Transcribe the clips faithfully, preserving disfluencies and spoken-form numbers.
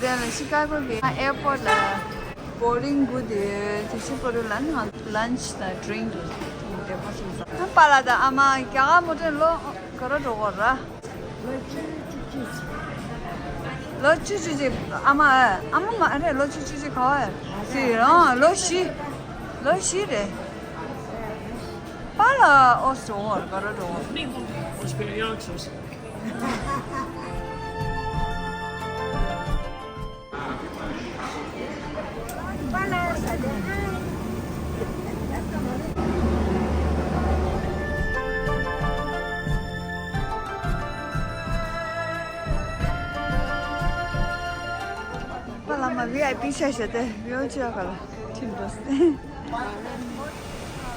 དེ་ལ་ཤི་ཀ་གོ་གི་ཨེར་པོར་ལ་བོར་ཌིང་སྒུག་དེ་དེ་ཤི་པོ་རུ་ལ་ནི་ང་ལན་ཆི་དང་ཌི་རིང་ཀི་དེ་པོ་སོང་ཙང་པཱ་ལགས་དང་ཨ་མ་རྒྱ་གར་མོ་ཊ་ལོ་ག་རེ་འགྲོ་གོ་ར། ལོ་བཅུ་གཅིག་ཅིག་ཨ་མ་ཨ་མ་མ་རེད། ལོ་བཅུ་གཅིག་ཅིག་ག་བ་ཡ་སི་རང་ལོ་བཞི་ལོ་བཞི་རེད། པཱ་ལགས་ཨོ་སི་འགྲོ་གོ་ར་ག་རེ་འགྲོ་གོ་ར། པཱ་ལགས་མ་ཝི་ཨའི་པི་ཆགས་ཤག་སྟེ་ཝི་ལ་ཅེར་ག་ལ་ཁྲིད་འགྲོ་སྟེ།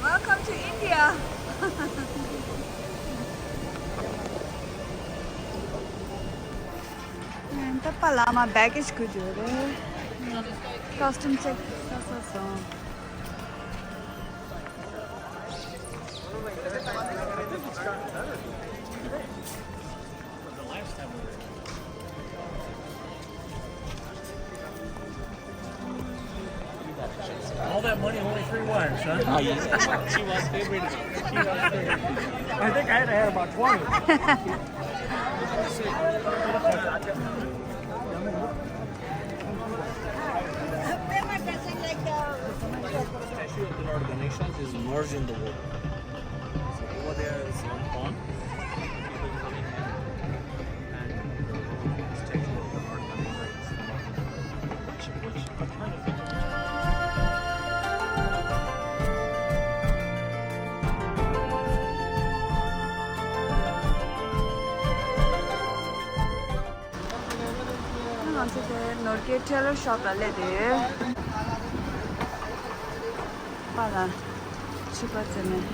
Welcome to India. ད་པཱ་ལགས་མ་བེག་གེ་ཇི་ཁུར་རྒྱུ་རེད། ཀ་སི་ཊམ་ཅེག་ས་ས་སོང་། All that money, only three wires, huh? Oh, yes. She was favored. She was favored. I think I had to have about twenty. Statue of the Lord Ganesha is merged in the water. So over there is one pond. People coming here and the statue of the Lord Ganesha is merged in the water. ང་ཚོ་དེ་ནོར་གྱི་ཊེ་ལར་ཤོབ་ལ་སླེབས་ཏེ་ཡོད། པཱ་ལགས་ཕྱུ་པ་བཙལ་ནས།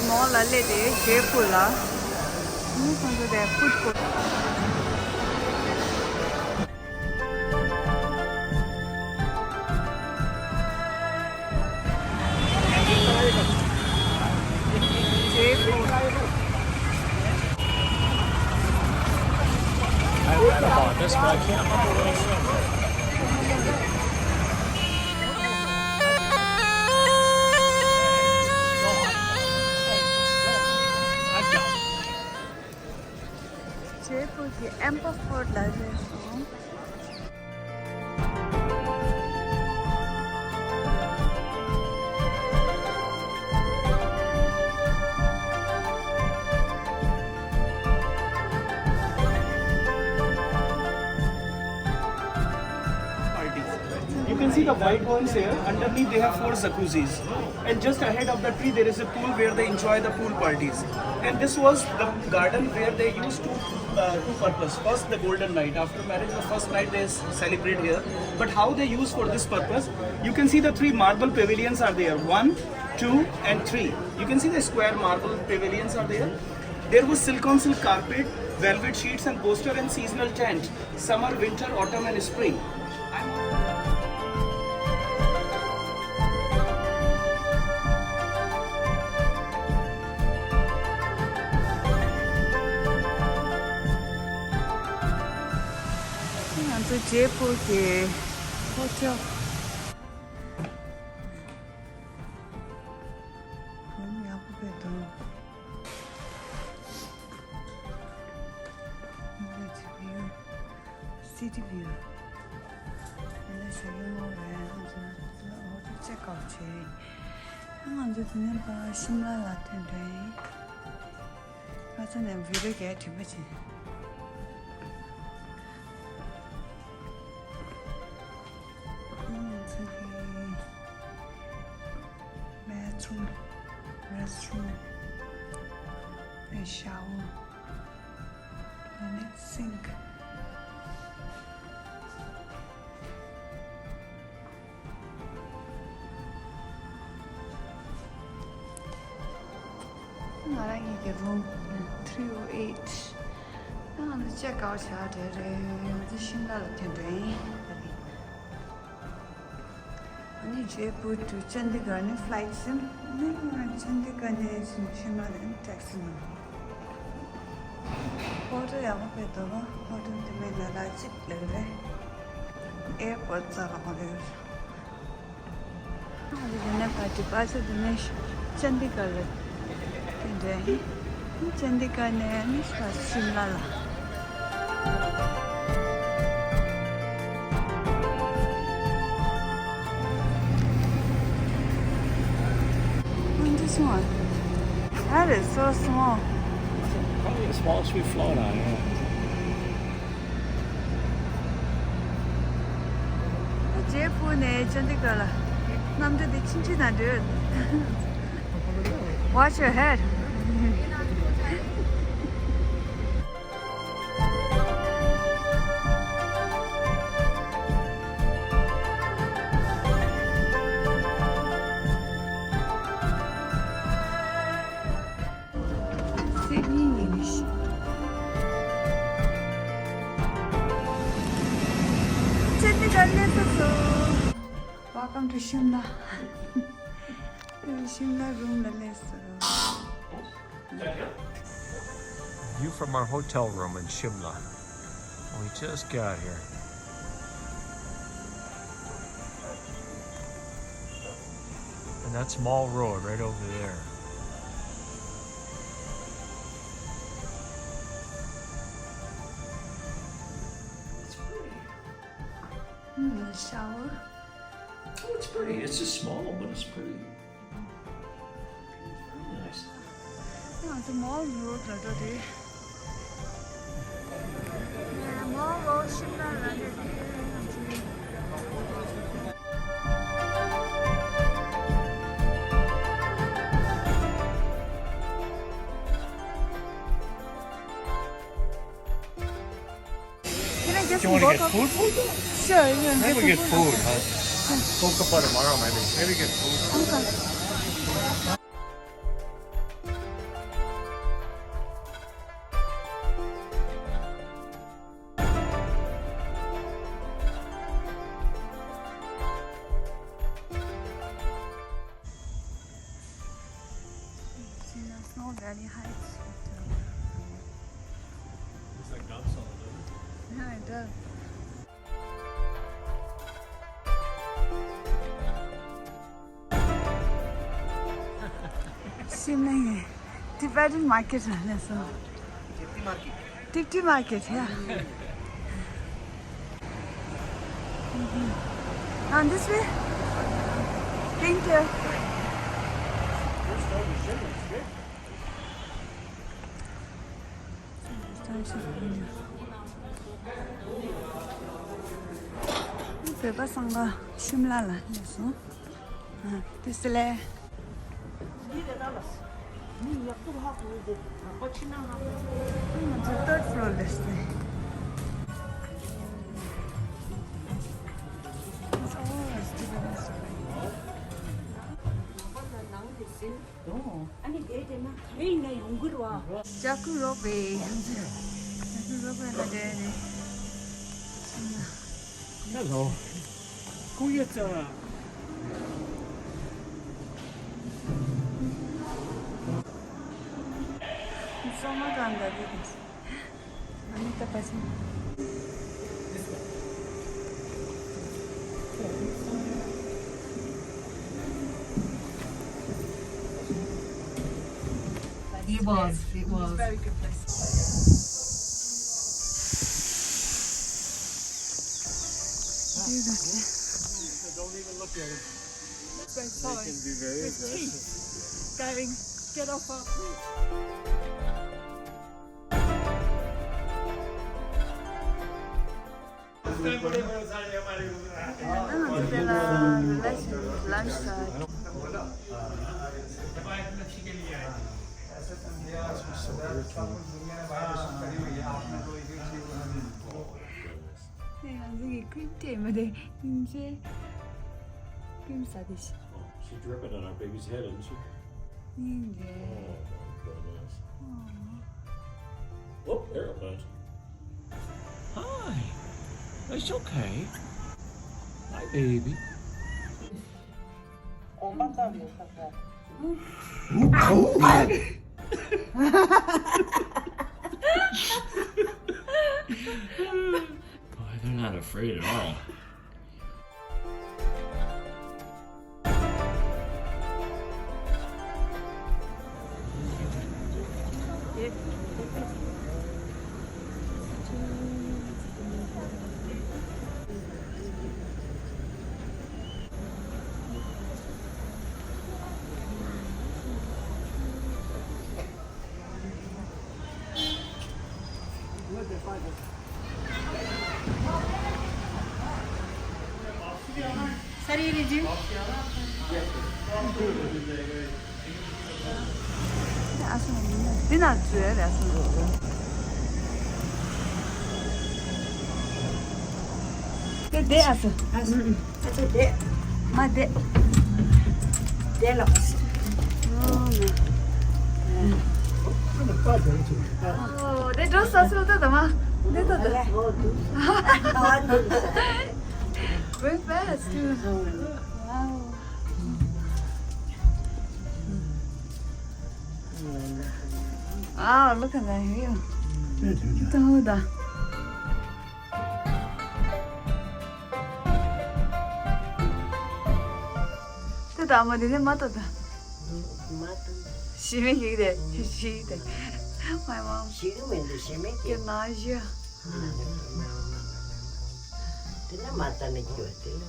མོ་ལ་སླེབས་ཏེ་ཇེ་པུར་ལ། ཨུ་ཁོང་ཚོ་དེ་ཕུཌ་ཀོར་ཇེ་པུར། ཇེ་པུར་གྱི་ཨེམ་པར་ཕོར་ལ་སླེབས་སོང་། Parties. You can see the white ones here. Underneath, they have four jacuzzis. And just ahead of the tree, there is a pool where they enjoy the pool parties. And this was the garden where they used to uh, two purpose. First, the golden night. After marriage, the first night they s- celebrate here. But how they use for this purpose, you can see the three marble pavilions are there. One, two, and three. You can see the square marble pavilions are there. There was silicon silk carpet, velvet sheets, and poster and seasonal tent. Summer, winter, autumn, and spring. ང་ཚོ་ཇེ་པུར་གྱི་ཧོ་ཊེལ་རུམ་ཡག་པོ་དཔེ་འདུག Village view, city view. ང་ཚོ་ཞོགས་ཀས་མོ་རེད། ང་ཚོ་ཧོ་ཊེལ་ཅེག་ཨའུཊ་བྱས། ང་ཚོ་དེ་ནས་ཕར་ཤིམ་ལ་ལ་ཐོན་འགྲོ་ཡིན། ཁ་ས་ནས་བི་ཌི་ཡོ་རྒྱག་དྲན་པ་བྱེད། ང་ཚོ་གི་bathroom, restroom, and shower, and it's sink. ང་རང་གཉིས་ཀྱི་རུམ་three oh eight། ང་ཚོ་ཅེག་ཨའུཊ་བྱས་བསྡད་རེད། ང་ཚོ་ཤིམ་ལ་ལ་ཐོན་འགྲོ་ཡིན། ཨ་ནི་ཇེ་པུར་to ཅན་དི་གར་ནས་ཕ་ལའིཊ་ཟིན། ཨ་ནི་ཅན་དི་གར་ནས་ཤིམ་ལ་ལ་ཊེག་སི་ནང་། ཧོ་ཊེལ་ཡག་པོ་དཔེ་འདུག་ཧོ་ཊེལ་དེ་མིན་ན་ལ་ཅིག་ལེགས་རེད། ཨེར་པོརཊ་རྩ་རང་རེད། ཨ་ནི་དེ་ནས་ཕར་ཌི་པ་ཅར་དེ་ནས་ཅན་དི་གར་ལ་དེ་འདྲ་ཡིན། ཅན་དི་གར་ནས་ནི་ཕར་ཤིམ་ལ་ལ། འདི་སོང་ཨ། That is so small. Probably the smallest we've flown on, yeah. ཇེ་པུར་ནས་ཅན་དི་གར་ལ་གནམ་གྲུ་དེ་ཆུང་ཆུང་དང་འདྲ། Watch your head. Sydney English. ཅན་དི་གར་སླེབས་སོང་། Welcome to Shimla. ཤིམ་ལ་རུམ་ལ་སླེབས་སོང་། View from our hotel room in Shimla. We just got here. And that's Mall Road right over there. It's pretty. Mm, shower. Oh, it's pretty. It's just small, but it's pretty. Very nice. Yeah, the Mall Road ལ་འགྲོ་དེ། Mall Road ཤིམ་ལ་ལ་འགྲོ་དེ། Can I get some Vodka? Sure, yeah. Maybe we get food, huh? Coca for tomorrow, maybe. Maybe get food. Okay. Snow Valley Heights Hotel. Looks like dumps on the river. Yeah, it does. ཤིམ་ལ་ཡི་Tibetan market ལ་སླེབས་སོང་། Tipti market. Tipti market, yeah. On this way? Thank you. བོད་པ་སང་ག་ཤིམ་ལ་ལ་སླེབས་སོང་། ཨ། དེ་སི་ལེ། ང་ཚོ་third floor ལ་སླེབས་སོང་། ཨ་ནི་དེ་དེ་ན་ག་རེ་ཡིན་ན་ཡོང་གི་རེད་བ། ཇ་ཁུ་རོག་པའི། ཇ་ཁུ་རོག་པའི་ལ་དེ་རེད། Hello. Kuya cha. Soma kanda didi. Amita pachi. It was, it was. Very good place. Don't even look at it. They can be very aggressive. Going, "Get off our poop." ང་ཚོ་གི་cream དེ་མ་དེ་ཡིན་ཅེ། Cream ཟ་དེ་ཤི། She drip it on our baby's head, didn't she? ཡིན་ཅེ། Oh my goodness. Oh, aeroplane. Hi. It's okay. Hi, baby. Boy, they're not afraid at all. སར་ཡེ་རེ་ཇི། འདི་ན་འཛུལ་ཡ་རེད་སོང་། དེ་བསྡད་ཨ་སོ། ཨ་སོ་བསྡད། མ་བསྡད། བསྡད་ལ། ཨོ་དེ་འགྲོ་ས་སུ་ལ་ད་ད་མ་བསྡད་ད་ད། Very fast. Wow. Wow, look at that view. ད་ད། དེ་ད་མ་དེ་ནས་མ་ད་ད། མ་ད། ཞི་མི་ཞིག་དེ་ཞིག་དེ། My mom. ཞི་གི་མི་འདུག་ཞི་མི་ཀྱི། ཀྱི་ན་ཞི། དེ་ན་མ་ད་ནི་ཀྱི་བ་དེ་ན།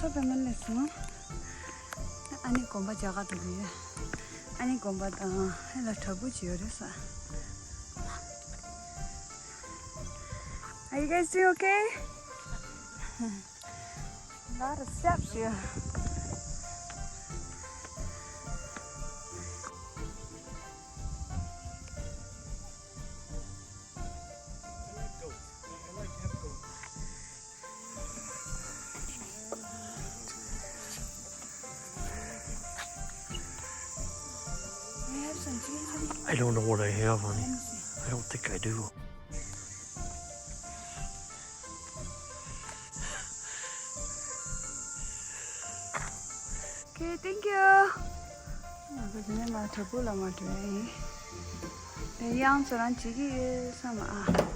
ཚོ་པའི་མ་ལས་སོང་། ཨ་ནི་དགོན་པ་རྒྱ་གར་འགྲོ་གི་ཡོད། ཨ་ནི་དགོན་པ་དང་ཨ་ལ་བྲག་ཕུག་ཅིག་ཡོད་རེད་ས། Are you guys doing okay? Lot of steps here. I don't know what I have, honey. I don't think I do. Okay, thank you. ང་ཚོ་དེ་ནས་མར་བྲག་ཕུག་ལ་མར་འགྲོ་ཡ་ཡིན། དེ་དབྱངས་ཚོ་རང་བྱེད་ཀྱི་ཡོད་བསམ་ཨ།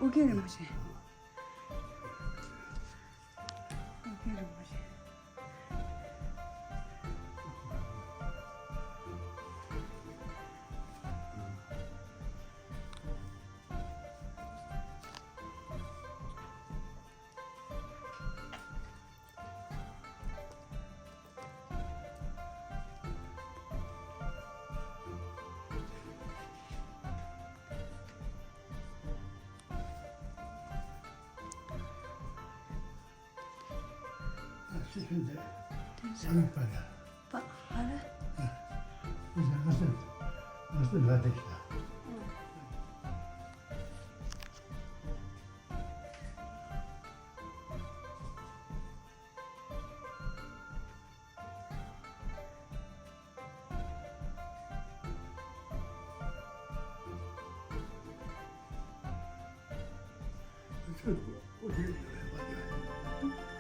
ཨོ་རྒྱན་རིན་པོ་ཆེ། ཨོ་རྒྱན་རིན་པོ་ཆེ།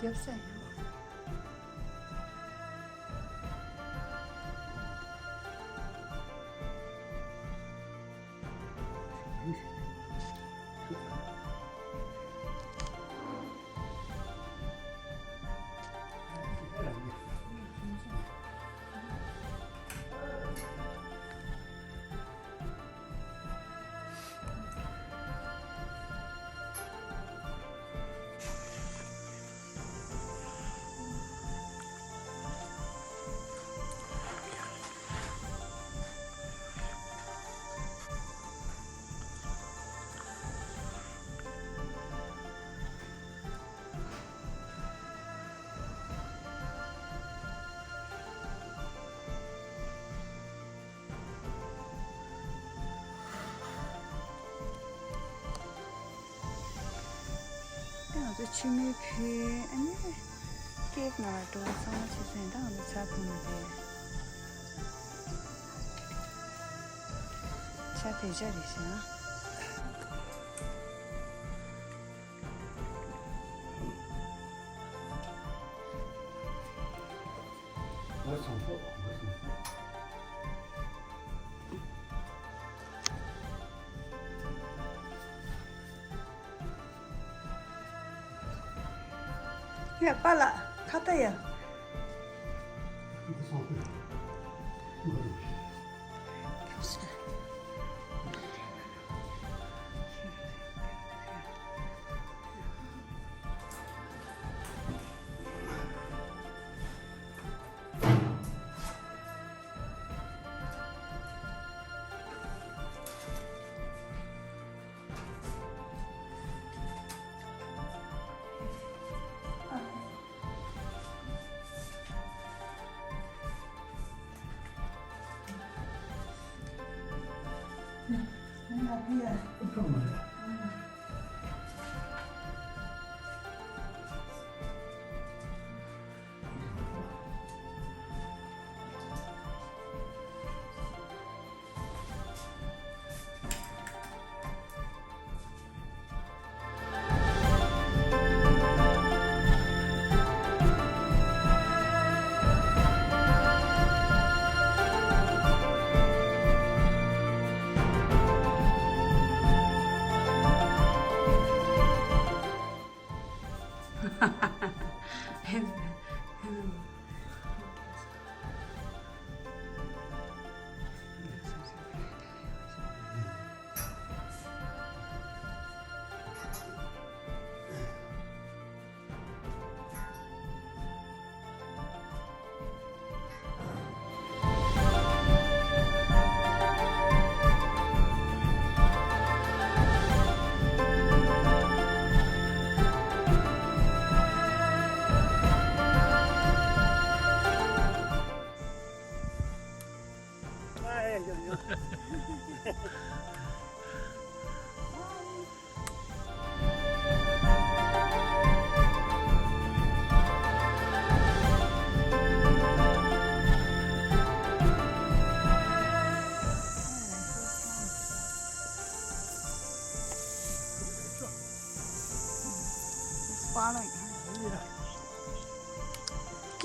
རྒྱབ་ས་ཡང་ད་ང་ཚོ་མཆོད་མེ་ཕུལ། ཨ་ནི་ཀེག་ནང་ལ་འགྲོ་བ་ཚང་མ་བྱས་ཚར་ཡིན། ད་ང་ཚོ་ཇ་འཐུང་ནས་བསྡད། ཇ་བོད་ཇ་རེད་ཤག་ཡ་པཱ་ལགས་ཁ་ཏ་ཡ།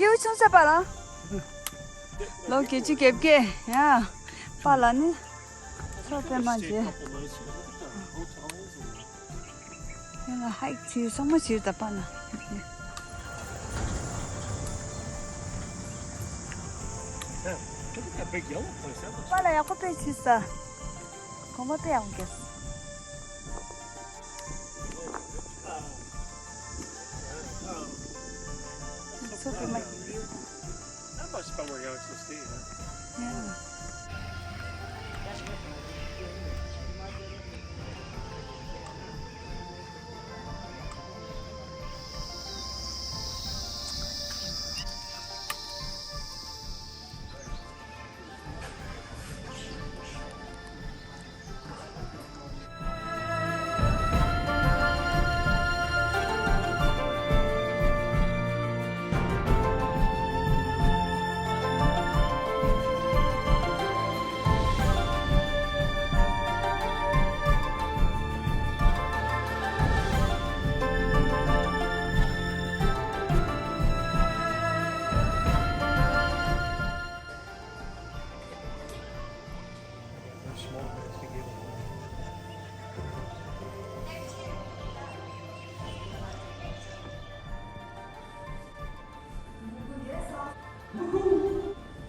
སྐྱེའུ་ཆུང་ས་པ་ལ། ལོ་བརྒྱད་ཅུ་གྱ་བརྒྱད་ཡ། པཱ་ལགས་ནི་ཕྱག་དཔེ་མ་བྱས། ཡང་ལ་ཧའིཀ་བྱས་ཚང་མ་བྱས་ད་པ་ན། Yeah, look at that big yellow place. That looks པ་ལ་ཡག་པོ་དཔེ་བྱས་ས། གོང་མ་དཔེ་ཡག་པོ་གྱིས། It's so pretty. That must be where you're supposed to stay, huh? Yeah.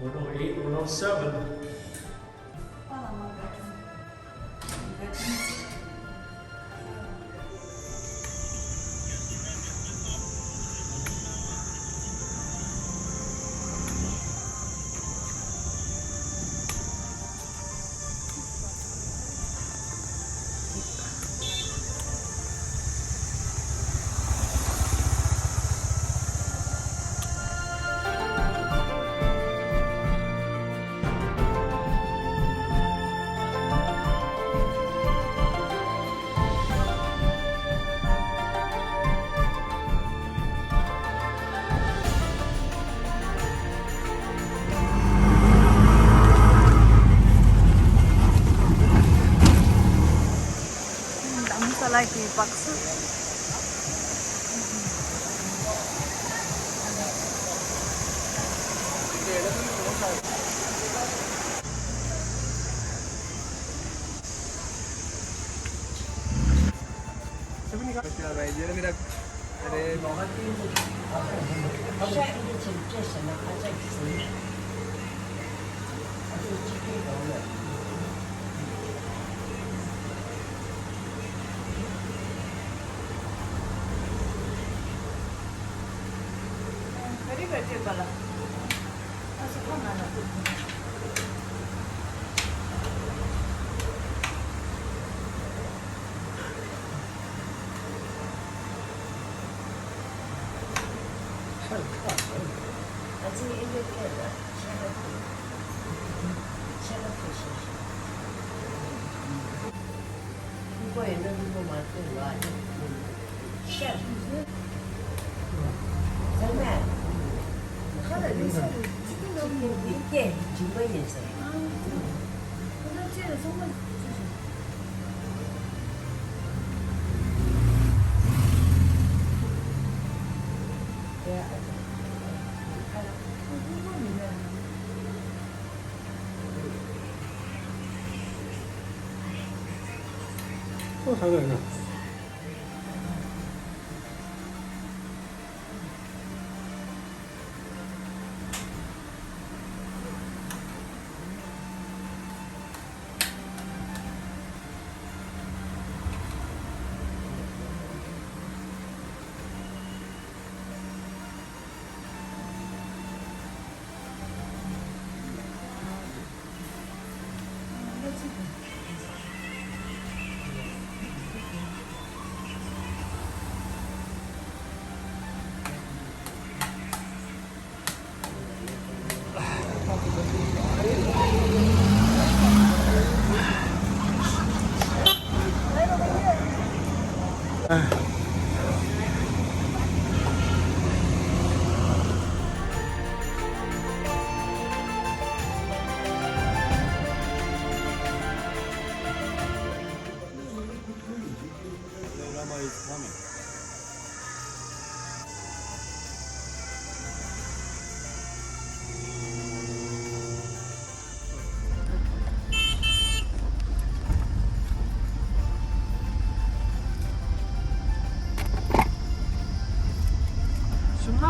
One oh eight, one oh seven. དྷ་རམ་ས་ལ་གི་སྦག་སུ།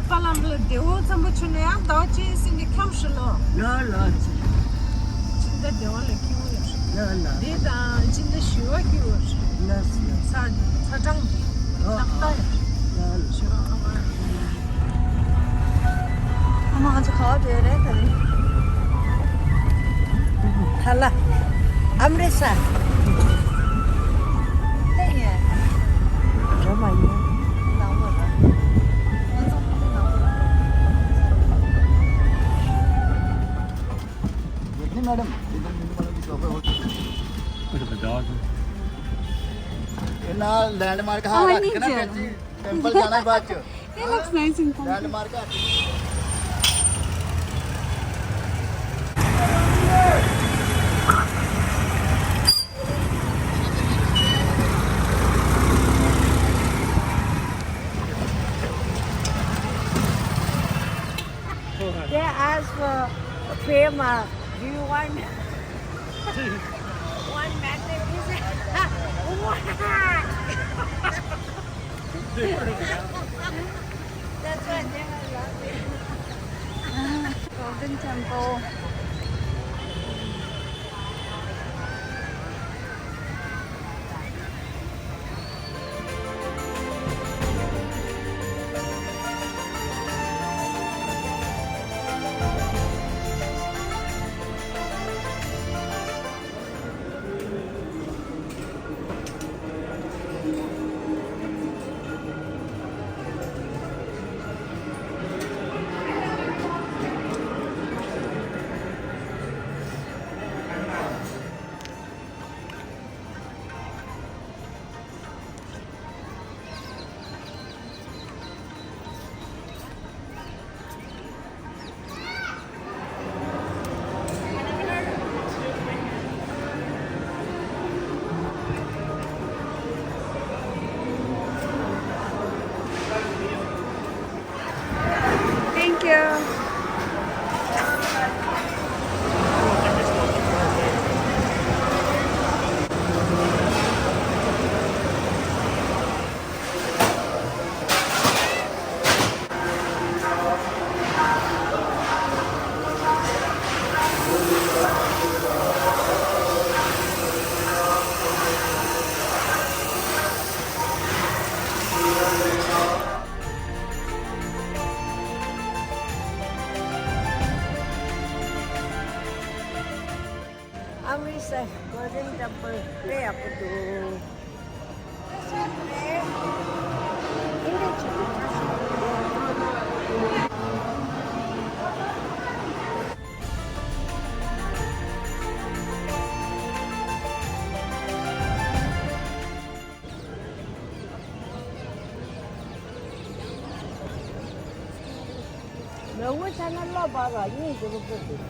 པ་ལམ་ལ་བདེ་བོ་ཙམ་པོ་བྱུང་ན་ཡང་ཟླ་བ་གཅིག་ཟིན་ནས་ཁྱམས་ཤིག་ལོ། ལོ་ལོ་ཅི། ཕྱི་ཟླ་བདེ་བ་ལ་སྐྱིད་པོ་ཡོད་རེད། ལོ་ལོ། འདི་དང་ཕྱི་ཟླ་བཞི་བ་སྐྱིད་པོ་རེད། ལོ་ལོ། ཚ་ཚ་གྲང་གི་ལོ་ལག་རྟགས་ཡོད་རེད། ལོ་ལོ། ཞོ་ཨ་མ། ཨ་མ་ང་ཚོ་ག་བ་བསྡད་རེད་ད་རེས། ཐ་ལ། ཨམ་རི་སར། ལྟས་ངན། རོ་མ་ཡིན། ནང་མོ་ར། ང་ཚོ་ནང་མོ་ར། Madam, इधर mini madam की शॉप है, होटल। अच्छा, बजाज है। ये ना लैंडमार्क हाँ, हाँ, रख के ना नहीं, टेम्पल जाना है बाद च। It looks nice in front. Landmark है। They ask for fame, uh, do you want one magnet? He said, what? That's why they are laughing. Golden Temple. Thank you. Amritsar Golden Temple དཔེ་ཡག་པོ་འདུག་ལོ་ངོ་ཆ་ན་ལོ་བར་བ་གཉིས་འགྲོ་གི་འདུག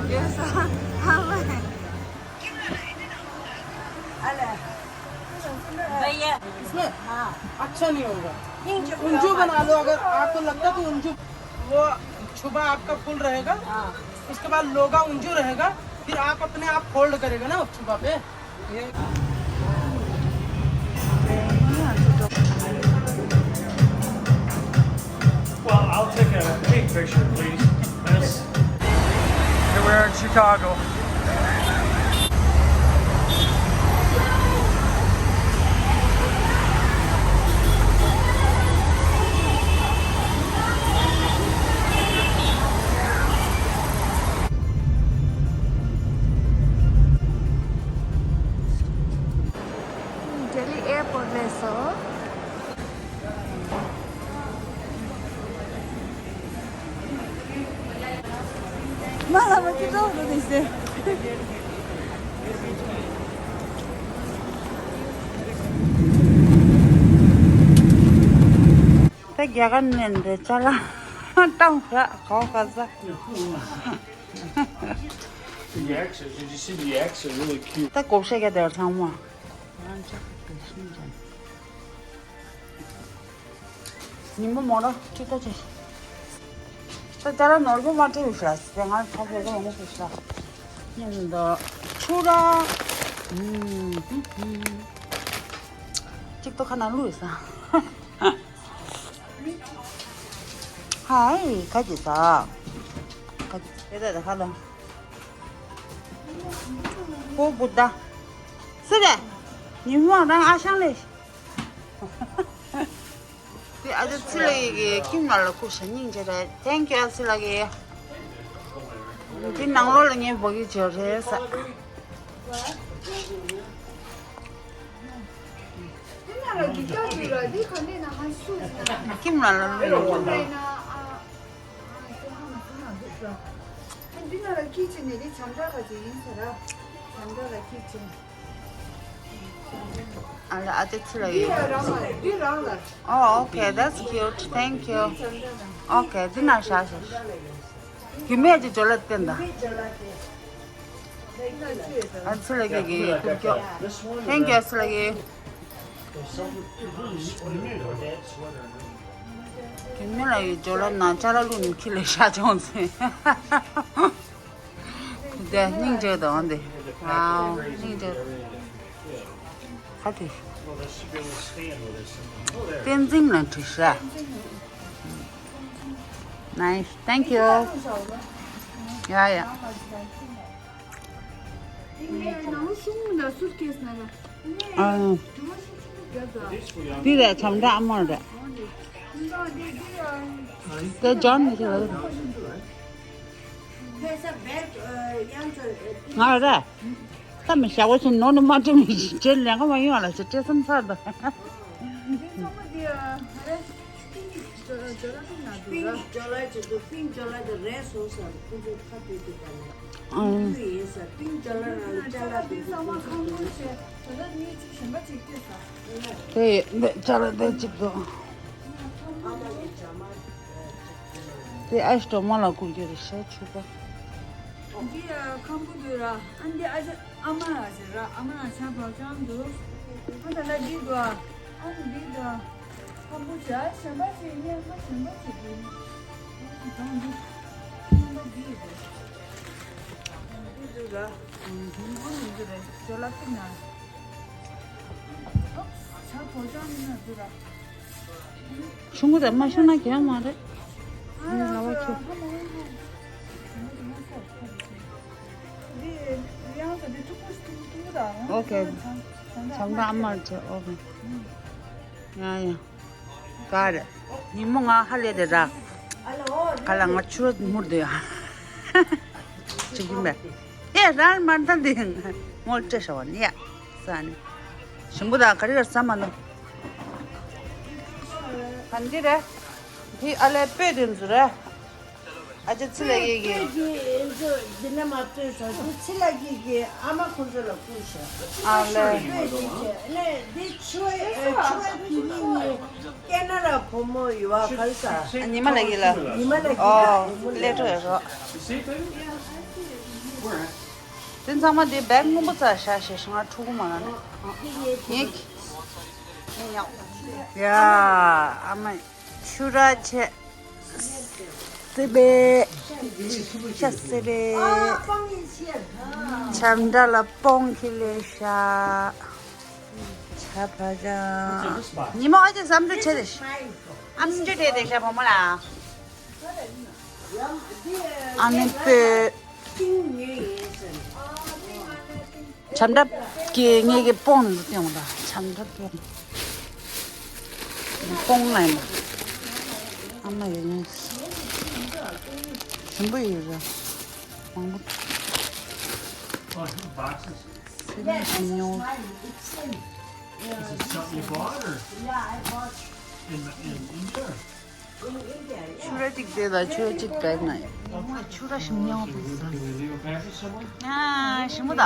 Yes, हाँ, हाँ, अरे। भैया। इसमें हाँ। अच्छा नहीं होगा। नहीं, जो उंजू बना लो, अगर आपको लगता है तो उंजू, वो छुबा आपका फुल रहेगा। हाँ। उसके बाद लोगा उंजू रहेगा, फिर आप अपने आप फोल्ड करेगा ना छुबा पे। ये। I'll take a big picture, please, miss. Here we are in Chicago. Delhi airport སླེབས་སོང་། མ་ལ་མ་ཅི་ཏོག་ཏོ་དེ་ཟེར། ད་རྒྱ་གར་ནས་འདི་ཅ་ལག་བཏང་ཤག་གོ་ག་ས། The eggs, did you see the eggs are really cute? ད་བགོ་བཤའ་རྒྱག་དེ་ཚང་མ། ཉིན་མོ་མོ་ར་ཅི་ལྟ་ཅི། ད་ཅ་ལག་ནོར་གྱི་མ་སྤྲད་ཤག་དེ་ང་ཚོ་བོད་གོ་མོ་ཤག་ཉིན་ད་ཆུ་ར། གཅིག་ཏུ་ཁ་ན་ལུས་ས། ཧའི་ཁ་ཅིག་ས། ཁ་ཅིག་ད་ད་ཁ་ལ། ཨོ་བུ་ད། སུ་རེད། ཉི་མ་རང་ཨ་ཞང་ལེ། དེ་ཨ་ཅག་ཚི་ལ་ཡི་གི་ཁྱིམ་ལ་ལ་ཁུ་ཞ་སྙིང་རྗེ་རེད། Thank you ཨ་ཚི་ལ་གི། དེ་ནང་ལོགས་ལ་ངའི་བོ་གི་བྱོས་རེད་ས། ཁྱིམ་ལ་ལ་ལུས་ཡོང་། འདི་ནང་ལ་ཁྱི་ཅིག་ནས་འདི་བྱམས་བདག་ལ་ཅིག་ཡིན་ཟེར་ར། བྱམས་བདག་ལ་ཁྱི་ཅིག་ཨ་ལ་ཨ་ཏི་ཚི་ལ་འདི་ཡོད། རང་ལ་འདི་རང་ལ། Oh, okay, that's cute. Thank you. Okay, འདི་ན་བཞག་ཞེས། རྒྱུ་མེད་ཀྱི་ཇོ་ལ་བསྟན་ད། ཨ་ཚི་ལ་གི་གི་ཐུབ་ཀྱོ། Thank you ཨ་ཚི་ལ་གི། རྒྱུ་མེད་ལ་ཡི་ཇོ་ལ་ན་ཅ་ལ་ལུ་ནི་ཁི་ལེ་ཤ་ཅོང་ཚེ། དེ་སྙིང་རྗེ་དང་དེ། ཨའོ་སྙིང་རྗེ། ཁ་དེ། བསྟན་འཛིན་ལ་བྲིས་ཤག Nice, thank you. Yeah, yeah. ཨ། འདི་རེད་བྱམས་བདག་ཨ་མ་རེད། དེ་ཇོན་ནི་ཞིག་རེད། ང་རེད། ད་མི་ཞག་པོ་ཞིག་ནོར་ནི་མ་སྤྲད་མི་ཞིག་བྱེད་ལས་ཀ་མ་ཡོང་བ་ལ་ཞིག་སྤྲད་སེམས་ཚར་ད། འདི་ཚང་མ་འདི་ཨ་རེད། ཇོ་ལ་ཏིང་ན་འདུག་ར། པིང་ཇོ་ལ་ཅིག་འདུག་པིང་ཇོ་ལ་དེ་རེད་སོང་ཟེར་ཁོང་ཚོས་ཁ་བཏོད་དེ་ད་ལ། ཨང་། ཡིན་ཟེར་པིང་ཇོ་ལ་རང་ཅ་ལ་དེ་ཚང་མ་ཁང་ཁུལ་བྱས་ཇོ་ལ་གཉིས་གཅིག་གཞན་པ་གཅིག་སྐྱེས་ས། དེ་འདི་ཅ་ལ་དེ་གཅིག་འདུག་ཨ་མ་གི་ཇ་མ། དེ་ཨ་ཞི་གྲོགས་མོ་ལ་བསྐུར་གྱི་རེད་ཤག་ཕྱུ་པ། འདི་ཨ་ཁམ་བུ་འདུག་ར། ཨ་འདི་ཨ་ཅག་ཨ་མ་ཨ་ཟེར་ར། ཨ་མ་ཨ་ཆ་བག་ཅང་འདུག་ཨ་ད་ལ་འདི་འདུག་ཨ་འདི་འདུག་ཁམ་བུ་ཇ་གཞན་པ་ཅིག་ཉན་ཁ་གཞན་པ་ཅིག་འདུག་ཨ་ཅིག་གང་འདུག་ཁམ་བུ་འདི་འདུག་འདི་འདུག་ར། འདི་འདུག་རེད་ཇོ་ལ་ཏི་ན། ཨོ་ཆ་བག་ཅང་ནི་ན་འདུག་ར། ཆུང་ངུ་དང་མ་ཤོང་ན་གྱོན་མ་རེད། ཨ་ལ་བ་ཁྱོད། ཨོ་ཁེ། བྱམས་པ་ཨ་མར་བྱེད། ཨོ་ཁེ། ཡ་ཡ། ག་རེད། ཉིན་མོ་ང་ཧ་ལས་དེ་ར། ག་ལ་ང་ཆུ་ར་མུར་དེ་ཡ། ཅིག་ཡིན་པས། ཨེ་རང་མ་འདང་དེ་ངོ་སྤྲད་ཤ་བ་ནི་ཡ། ས་ནི། ཞིམ་པོ་དང་ག་རེ་ར་ཟ་མ་ནུ། ག་འདི་རེད། འདི་ཨ་ལས་སྤོས་དེ་འཛུ་རེད། ཨ་ཅེ་ཚི་ལ་ཡེ་གི། སྤོས་དེ་འཛུ་འདི་ན་མ་སྤོས་སོ་འདི་ཚི་ལ་ཡེ་གི་ཨ་མ་ཁོ་ཚོ་ལ་བསྐུར་ཤག་ཨ་ལས། སྤོས་དེ་ཆེ་ལས་འདི་ཆུ་ཆུ་དེ་ནི་ནི་སྐྱེ་ན་ལ་བུ་མོ་ཡུ་བ་ག་ལ་ས། ཉི་མ་ལ་ཡེ་ལ། ཉི་མ་ལ་ཡེ་ཨོ་ལ་ལས་འགྲོ་ཡ་རོ། དེ་ཚང་མ་དེ་བེག་སྔོན་པོ་ཙ་ཤ་ཤེ་ཤང་ཕྲུ་གུ་མ་ལ་ནི། ངས་ཁྱི་ཡ་ཨ་མ་ཆུ་ར་ཆེ་སེ་བེ་ཤ་སེ་བེ་ཆམ་འདྲ་ལ་པོང་ཁི་ལེ་ཤ་ཆ་ཕ་ཅང་ཉི་མ་ཨ་ཅེ་བསམ་ཚུལ་ཆེ་དེ་ཤ་ཨམ་ཅོ་དེ་དེ་ཤ་བོ་མོ་ལ། ཨ་ནི་པེ། ཆམ་འདྲ་ཀེ་ངེད་ཀྱི་སྤོང་ནས་སྟེང་ལ་ཆམ་འདྲ་པེ། སྤོང་ལ་ཡིན་ན། ཨ་མ་ཡོད་ངེས། ཞིམ་པོ་ཡོད་ར། མང་པོ། སེམས་ཤིང་ཉོ། Is it something you bought or in, in India? ཆུ་ར་གཅིག་དེ་ལ་ཆུ་ར་གཅིག་བེག་ན་ཡོད། ཆུ་ར་ཞིམ་ཉོ་བུ་ས། ཨ་ཞིམ་པོ་ད།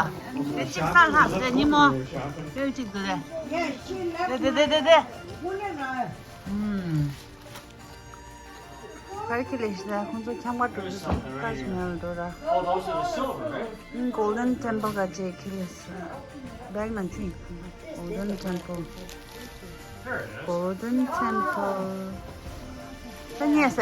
དེ་གཅིག་ས་ལྷག་དེ་ཉིན་མོ། དེ་གཅིག་དེ་དེ་དེ་དེ་དེ། ཨུམ། ག་རེ་ཁྱེར་ལེ་ཤི་ད་ཁོང་ཚོ་ཁྱམས་ཁ་འགྲོ་རྒྱུ་དང་ཏཱཇ་མ་ཧལ་འགྲོ་ར། Oh, those are the silver, right? ཨུམ། Golden Temple ག་ཅེ་ཁྱེར་ལེ་ཤི། བེག་ནང་ཆུ་ཡིན། Golden Temple། There it is. Golden Temple། ད་ཉེ་ས།